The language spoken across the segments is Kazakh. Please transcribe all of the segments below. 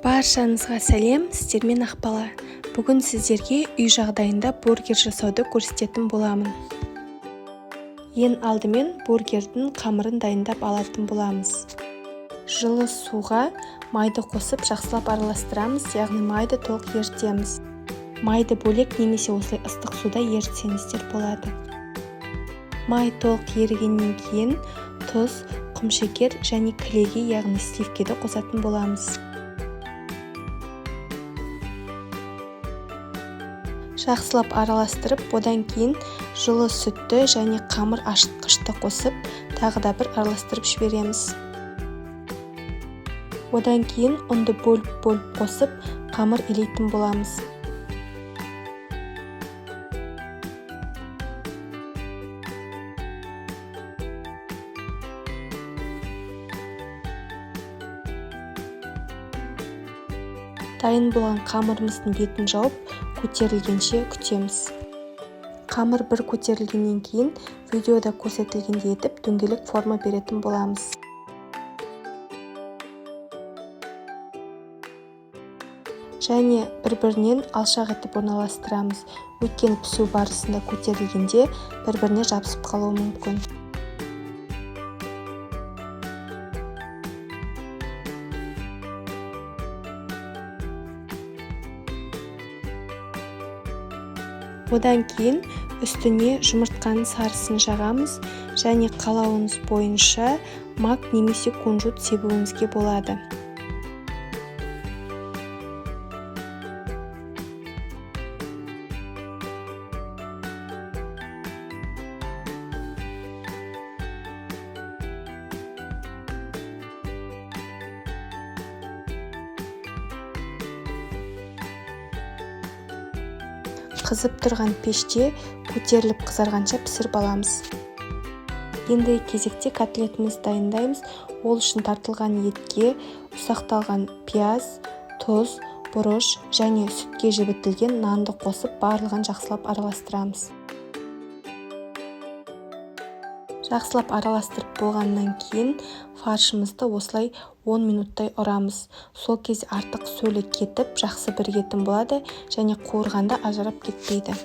Баршаңызға сәлем, сіздермен Ақбала. Бүгін сіздерге үй жағдайында бургер жасауды көрсететін боламын. Ең алдымен бургердің қамырын дайындап алатын боламыз. Жылы суға майды қосып жақсылап араластырамыз, яғни майды толық ерітеміз. Майды бөлек немесе осылай ыстық суда ерітсеңіздер болады. Май толық ерігеннен кейін тұз, құмшекер және кілегей, яғни сливкеді қосатын боламыз. Жақсылап араластырып, одан кейін жылы сүтті және қамыр ашытқышты қосып, тағы да бір араластырып жібереміз. Одан кейін ұнды бөліп-бөліп қосып, қамыр илейтін боламыз. Дайын болған қамырымыздың бетін жауып, көтерілгенше күтеміз. Қамыр бір көтерілгеннен кейін видеода көрсетілгендей етіп дөңгелек форма беретін боламыз. Және бір-бірінен алшақ етіп орналастырамыз. Өйткені пісу барысында көтерілгенде бір-біріне жабысып қалуы мүмкін. Одан кейін үстіне жұмыртқаның сарысын жағамыз және қалауыңыз бойынша мак немесе кунжут себуіңізге болады. Қызып тұрған пеште көтеріліп қызарғанша пісіріп аламыз. Енді кезекте котлетімізді дайындаймыз. Ол үшін тартылған етке ұсақталған пияз, тұз, бұрыш және сүтке жібітілген нанды қосып барлығын жақсылап араластырамыз. Жақсылап араластырып болғаннан кейін фаршымызды осылай 10 минуттай ұрамыз. Сол кезде артық сөлі кетіп, жақсы бірігетін болады және қуырғанда ажырап кетпейді.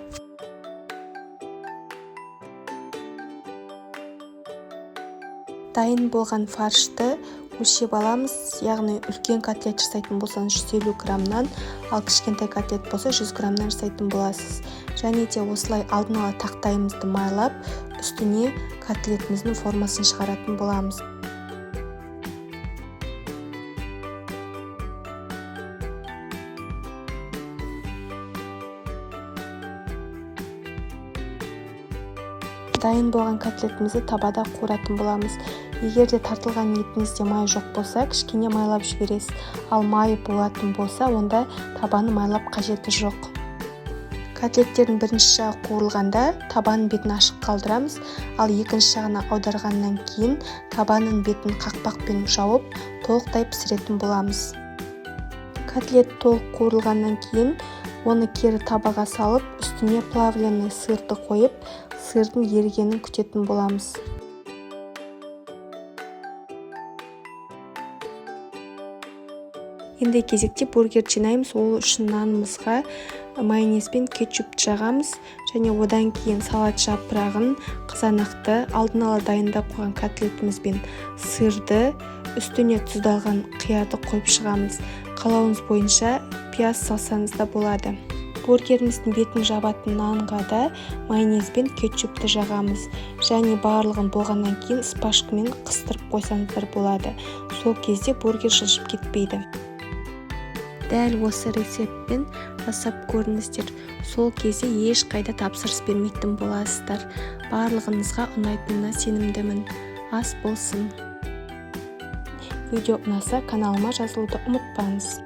Дайын болған фаршты өлшеп аламыз, яғни үлкен котлет жасайтын болсаңыз 150 граммнан, ал кішкентай котлет болса 100 граммнан жасайтын боласыз. Және де осылай алдын ала тақтайымызды майлап, үстіне котлетіміздің формасын шығаратын боламыз. Дайын болған котлетімізді табада қуыратын боламыз. Егер де тартылған етіңізде май жоқ болса, кішкене майлап жібересіз. Ал майы болатын болса, онда табаны майлап қажеті жоқ. Котлеттердің бірінші жағы қуырылғанда табаның бетін ашық қалдырамыз, ал екінші жағына аударғаннан кейін табаның бетін қақпақпен жауып, толықтай пісіретін боламыз. Котлет толық қуырылғаннан кейін оны кері табаға салып, үстіне плавленый сырды қойып, сырдың ерігенін күтетін боламыз. Енді кезекте бургер жинаймыз. Ол үшін нанымызға майонез бен кетчупті жағамыз және одан кейін салат жапырағын, қызанақты, алдын ала дайындап қойған котлетіміз бен сырды, үстіне тұздалған қиярды қойып шығамыз. Қалауыңыз бойынша пияз салсаңыз да болады. Бургеріміздің бетін жабатын нанға да майонез бен кетчупті жағамыз және барлығын болғаннан кейін шпажкамен қыстырып қойсаңыздар болады. Сол кезде бургер жылжып кетпейді. Дәл осы рецептпен жасап көріңіздер. Сол кезде ешқайда тапсырыс бермейтін боласыздар. Барлығыңызға ұнайтынына сенімдімін. Ас болсын. Видео ұнаса каналыма жазылуды ұмытпаңыз.